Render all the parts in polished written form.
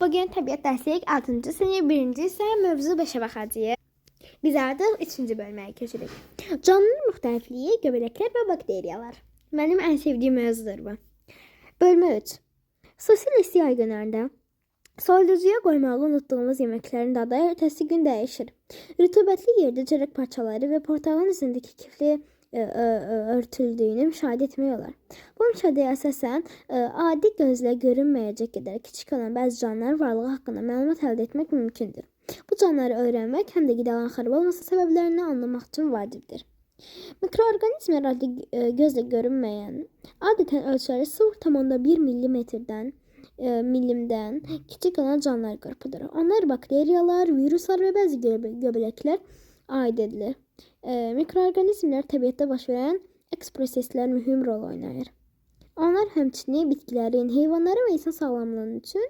Bugün təbiət dərslik 6-cı sinif 1-ci hissə mövzu 5-ə baxacağıq. Biz artıq 3-cü bölməyə keçirik. Canlının müxtəlifliyi, göbələklər və bakteriyalar. Mənim ən sevdiyim mövzudur bu. Bölmə 3. Xüsusilə isti ay günlərində soyuducuya qoymağı unutduğumuz yeməklərin dadı ertəsi gün dəyişir. Rütubətli yerdə çörək parçaları və portağın üzərindəki kifli örtüldüyünü müşahidə etmək olar. Bu müşahidəyə əsasən adi gözlə görünməyəcək qədər kiçik olan bəzi canlılar varlığı haqqında məlumat əldə etmək mümkündür. Bu canlıları öyrənmək həm də qidaların xarab olması səbəblərini anlamaq üçün vacibdir. Mikroorqanizmlər adi gözlə görünməyən, adətən ölçüləri 0,1 millimetrdən milimdən kiçik olan canlılar qrupudur. Onlar bakteriyalar, viruslar və bəzi göbələklər aid edilir. Mikroorqanizmlər təbiətdə baş verən əks proseslər mühüm rol oynayır. Onlar həmçinin bitkilərin, heyvanların və insan sağlamlığı üçün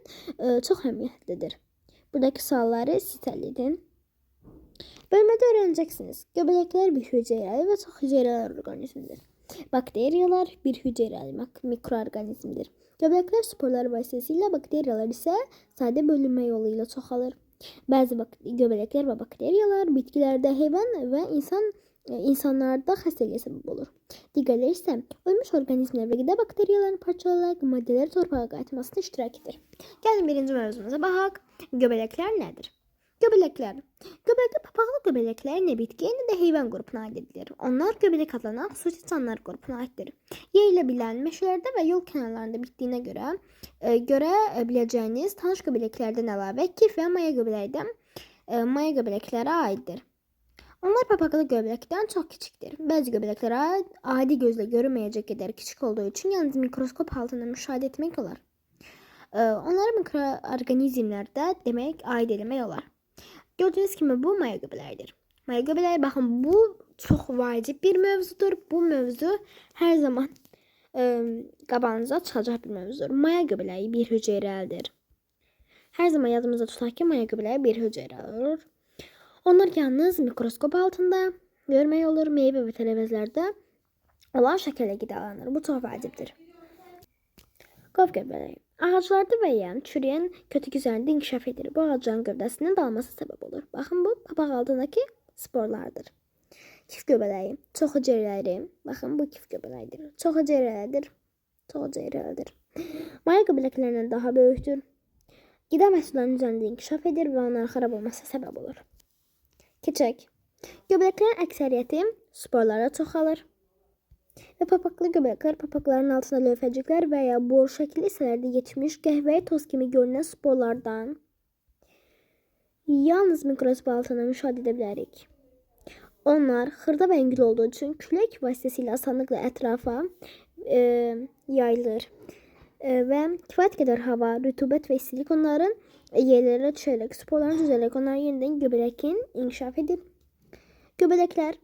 çox əhəmiyyətlidir. Buradakı sualları siz həll edin. Bölmədə öyrənəcəksiniz. Göbələklər bir hüceyrəli və çox hüceyrəli orqanizmdir. Bakteriyalar bir hüceyrəli mikroorqanizmdir. Göbələklər sporlar vasitəsilə, bakteriyalar isə sadə bölünmə yolu ilə çoxalır. Bəzi göbələklər və bakteriyalar bitkilərdə, heyvan və insanlarda xəstəliyə səbəb olur. Digərləri isə ölmüş orqanizmlər və qida bakteriyalarını parçalayaraq maddələri torpağa qayıtmasında iştirak edir. Gəlin birinci mövzumuza baxaq. Göbələklər nədir? Göbələklər. Göbələklər papaqlı göbələklər nə bitki, nə də heyvan qrupuna aid edilir. Onlar göbələk adlanan xüsusi canlılar qrupuna aiddir. Yeyilə bilən, meşələrdə və yol kənarlarında bitdiyinə görə görə biləcəyiniz tanış göbələklərdən əlavə kif və maya göbələyi də maya göbələklərə aiddir. Onlar papaqlı göbələkdən çox kiçikdir. Bəzi göbələklər adi gözlə görünməyəcək qədər kiçik olduğu üçün yalnız mikroskop altında müşahidə etmək olar. Onları mikroorqanizmlərdə demək aid eləmək olar. Gördüyünüz kimi bu maya göbələyidir. Maya göbələyi, baxın, bu çox vacib bir mövzudur. Bu mövzu hər zaman qabağınıza çıxacaq bir mövzudur. Maya göbələyi bir hüceyrəlidir. Hər zaman yadımızda tutaq ki, maya göbələyi bir hüceyrəli olur. Onlar yalnız mikroskop altında görmək olur. Meyvə və tərəvəzlərdə olan şəkərlə qidalanır. Bu çox vacibdir. Qov göbələyi. Ağaclarda və ya çürüyən kötük üzərində inkişaf edir. Bu ağacların gövdəsinin dağılmasına səbəb olur. Baxın, bu papaq altındakı sporlardır. Kif göbələyi. Çox hüceyrəli. Baxın, bu kif göbələyidir. Çox hüceyrəlidir. Çox hüceyrəlidir. Maya göbələklərindən daha böyükdür. Qida məhsullarının üzərində inkişaf edir və onların xarab olmasına səbəb olur. Keçək. Göbələklərin əksəriyyəti sporlara çoxalır. Və papaqlı göbələklər papaqların altında lövhəciklər və ya boru şəkilli hissələrdə yetişmiş qəhvəyi toz kimi görünən sporlardan yalnız mikroskop altında müşahidə edə bilərik. Onlar xırda və yüngül olduğu üçün külək vasitəsilə asanlıqla ətrafa yayılır. Və kifayət qədər hava, rütubət və istilik onların yerlərə düşərək, sporlarını düzələrək onlar yenidən göbələkin inkişaf edir. Göbələklər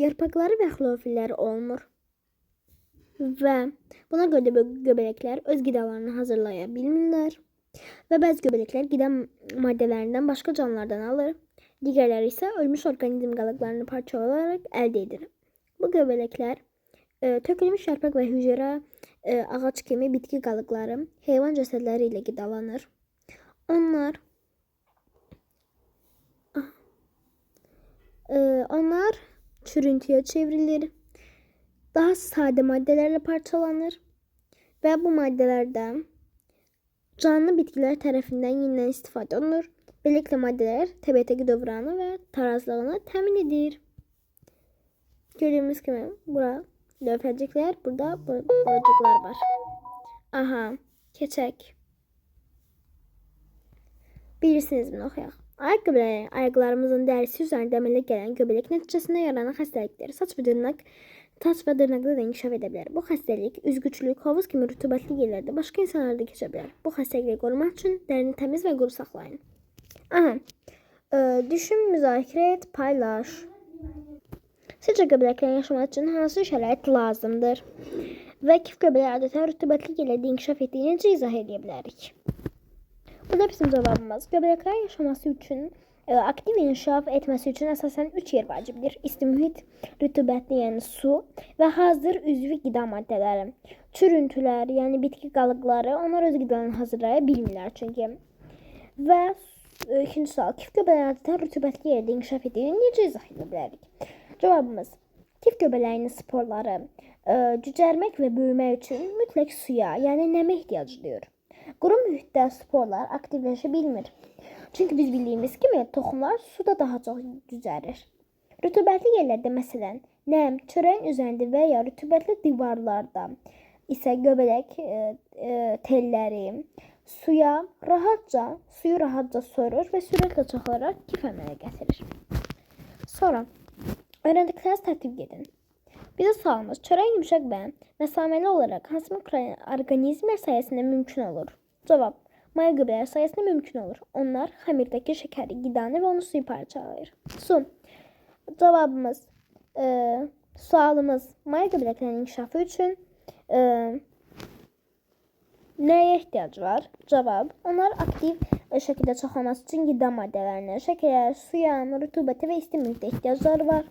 yarpaqları və xlorofilləri olmur. Və buna görə də göbələklər öz qidalarını hazırlaya bilmirlər. Və bəzi göbələklər qida maddələrindən başqa canlılardan alır. Digərləri isə ölmüş orqanizm qalıqlarını parçalayaraq əldə edir. Bu göbələklər tökülmüş yarpaq və hüceyrə ağac kimi bitki qalıqları, heyvan cəsədləri ilə qidalanır. Onlar onlar çürüntüyə çevrilir. Daha sadə maddələrlə parçalanır və bu maddələrdən canlı bitkilər tərəfindən yenidən istifadə olunur. Beləliklə maddələr təbiətdəki dövranı və tarazlığını təmin edir. Gördüyümüz kimi bura lövhəciklər, burada borucuklar var. Aha, keçək. Bilirsiniz bunu oxuyaq. Ayaqqabıları, ayaqlarımızın dərisi üzərində əmələ gələn göbələk nəticəsində yaranan xəstəlikdir. Saç və dırnaq Saç və dırnaqda da inkişaf edə bilər. Bu xəstəlik üzgüçülük, hovuz kimi rütubətli yerlərdə başqa insanlarda keçə bilər. Bu xəstəlikləri qorumaq üçün dərini təmiz və quru saxlayın. Aha. Düşün, müzakirə et, paylaş. Sizcə göbələklərin yaşaması üçün hansı şərait lazımdır? Və kif göbələyi adətən rütubətli yerlərdə inkişaf etdiyini necə izah edə bilərik? Burada bizim cavabımız. Göbələklərin yaşaması üçün aktiv inkişaf etməsi üçün əsasən 3 yer vacibdir. İsti mühit, rütubətli, yəni su və hazır üzvü qida maddələri. Çürüntülər, yəni bitki qalıqları, onlar öz qidalarını hazırlaya bilmirlər çünki. Və ikinci sual. Kif göbələyi adətən rütubətli yerdə inkişaf edir. Necə izah edə bilərik? Cavabımız: Kif göbələyinin sporları cücərmək və böyümək üçün mütləq suya, yəni nəmə ehtiyac duyur. Quru mühitdə sporlar aktivləşə bilmir. Çünki biz bildiyimiz kimi toxumlar suda daha çox cücərir. Rütubətli yerlərdə, məsələn, nəm, çörəyin üzərində və ya rütubətli divarlarda isə göbələk telləri suyu rahatca sorur və sürətlə çoxalaraq kif əmələ gətirir. Sonra öyrəndiklərinizi tətbiq edin. Bizə sualımız: çörək yumşaq və məsaməli olaraq hansı mikroorqanizmlər sayəsində mümkün olur? Cavab: Maya göbələyi sayəsində mümkün olur. Onlar xəmirdəki şəkəri, qidanı və onu suyu parçalayır. Su. Cavabımız, sualımız: maya göbələklərinin inkişafı üçün nəyə ehtiyac var? Cavab: Onlar aktiv şəkildə çoxalması üçün qida maddələrinə, şəkərə, suya, rütubətə və isti mühitə ehtiyacları var.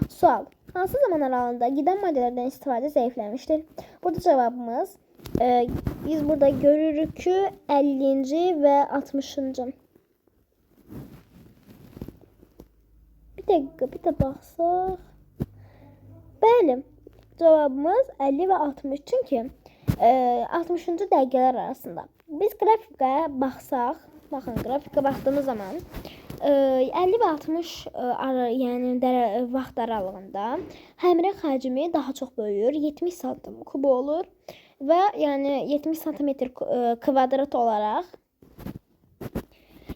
Sual: Hansı zaman aralığında qida maddələrdən istifadə zəifləmişdir? Burada cavabımız, biz burada görürük ki, 50-ci və 60-cı. Bir dəqiqə, bir də baxsaq. Bəli, cavabımız 50 və 60. Çünki 60-cı dəqiqələr arasında. Biz qrafikə baxsaq, baxın, qrafikə baxdığımız zaman 50 və 60 yəni vaxt aralığında xəmirin həcmi daha çox böyüyür. 70 sm kubu olur və yəni 70 sm kvadrat olaraq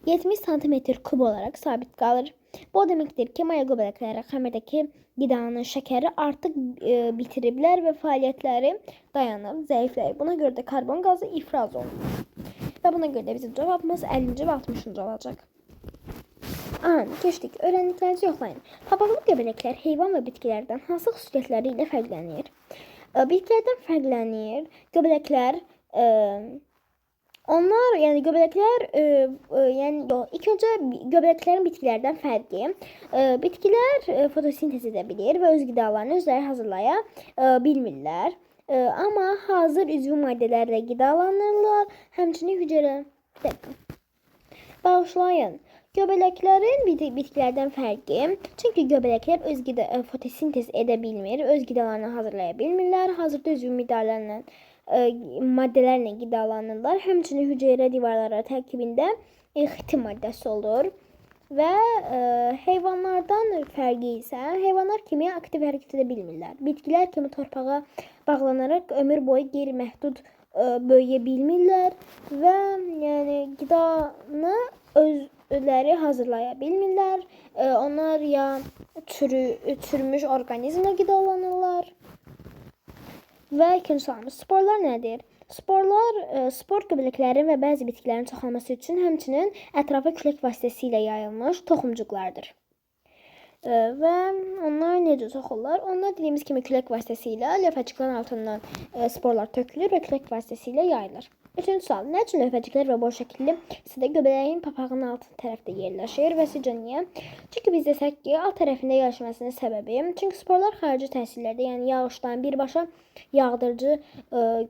70 sm kub olaraq sabit qalır. Bu o deməkdir ki, maya göbələkləri xəmirdəki qidanın şəkəri artıq bitiriblər və fəaliyyətləri dayanıb, zəifləyib. Buna görə də karbon qazı ifraz olunur. Və buna görə də bizim cavabımız 50-ci və 60-cı olacaq. Aha, keçdik. Öyrəndiklərinizi yoxlayın. Papaqlı göbələklər heyvan və bitkilərdən hansı xüsusiyyətləri ilə fərqlənir? Bitkilərdən fərqlənir. Göbələklər onlar, yəni göbələklər, yəni ilk öncə göbələklərin bitkilərdən fərqi, bitkilər fotosintez edə bilir və öz qidalarını özləri hazırlaya bilmirlər. Amma hazır üzvü maddələrlə qidalanırlar. Həmçinin hüceyrə. Bir dəqiqə. Bağışlayın. Göbələklərin bitkilərdən fərqi, çünki göbələklər öz qida fotosintez edə bilmir, öz qidalarını hazırlaya bilmirlər. Hazırda üzvü maddələrlə qidalanırlar. Həmçinin hüceyrə divarları tərkibində xitin maddəsi olur. Və heyvanlardan fərqi isə heyvanlar kimi aktiv hərəkət edə bilmirlər. Bitkilər kimi torpağa bağlanaraq ömür boyu qeyri-məhdud böyüyə bilmirlər və yəni qidanı özləri hazırlaya bilmirlər. Onlar ya çürümüş orqanizmlə qidalanırlar. Və ikinci sualımız: sporlar nədir? Sporlar spor göbələklərin və bəzi bitkilərin çoxalması üçün həmçinin ətrafa külək vasitəsilə yayılmış toxumcuqlardır. Və onlar necə çoxalırlar? Onlar dediyimiz kimi külək vasitəsilə lövhəciklərin altından sporlar tökülür və külək vasitəsilə yayılır. Üçüncü sual: Nə üçün lövhəciklər və boş şəkilli hissədə göbələyin papağının alt tərəfdə yerləşir və sizcə niyə? Çünki biz desək ki, alt tərəfində yerləşməsinin səbəbi, çünki sporlar xarici təsirlərdə, yəni yağışdan, birbaşa yağdırıcı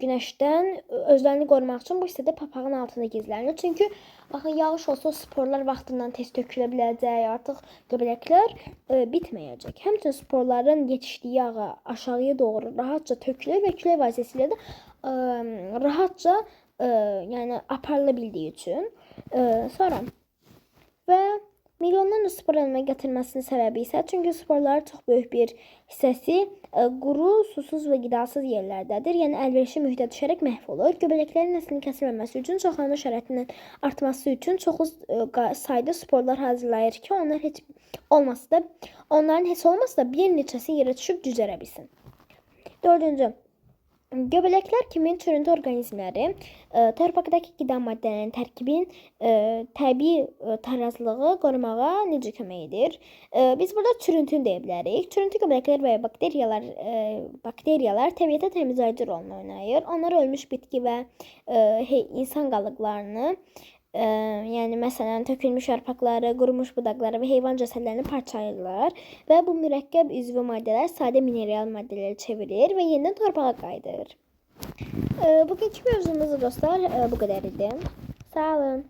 günəşdən özlərini qorumaq üçün bu hissədə papağın altında gizlənir. Çünki baxın, yağış olsa sporlar vaxtından tez tökülə biləcək, artıq göbələklər bitməyəcək. Həmçinin sporların yetişdiyi yağı aşağıya doğru rahatca tökülür və külək vasitəsilə də rahatca yəni aparıla bildiyi üçün. Sonra və milyonlarla spor əmələ gətirməsinin səbəbi isə çünki sporların çox böyük bir hissəsi quru, susuz və qidasız yerlərdədir. Yəni əlverişli mühitə düşərək məhv olur. Göbələklərin nəslinin kəsilməməsi üçün, çoxalma şəraitinin artması üçün çoxlu sayda sporlar hazırlayır ki, onlar heç olmasa da onların heç olmasa da bir neçəsi yerə düşüb cücərə bilsin. Dördüncü, göbələklər kimi çürüntü orqanizmləri torpaqdakı qida maddələrinin tərkibin təbii tarazlığı qorumağa necə kömək edir? Biz burada çürüntünü deyə bilərik. Çürüntü göbələklər və bakteriyalar təbiətə təmizləyici rolunu oynayır. Onlar ölmüş bitki və insan qalıqlarını, yəni məsələn tökülmüş yarpaqları, qurumuş budaqları və heyvan cəsədlərini parçalayırlar və bu mürəkkəb üzvü maddələr sadə mineral maddələrə çevrilir və yenidən torpağa qayıdır. Bugünkü mövzumuz dostlar bu qədər idi. Sağ olun.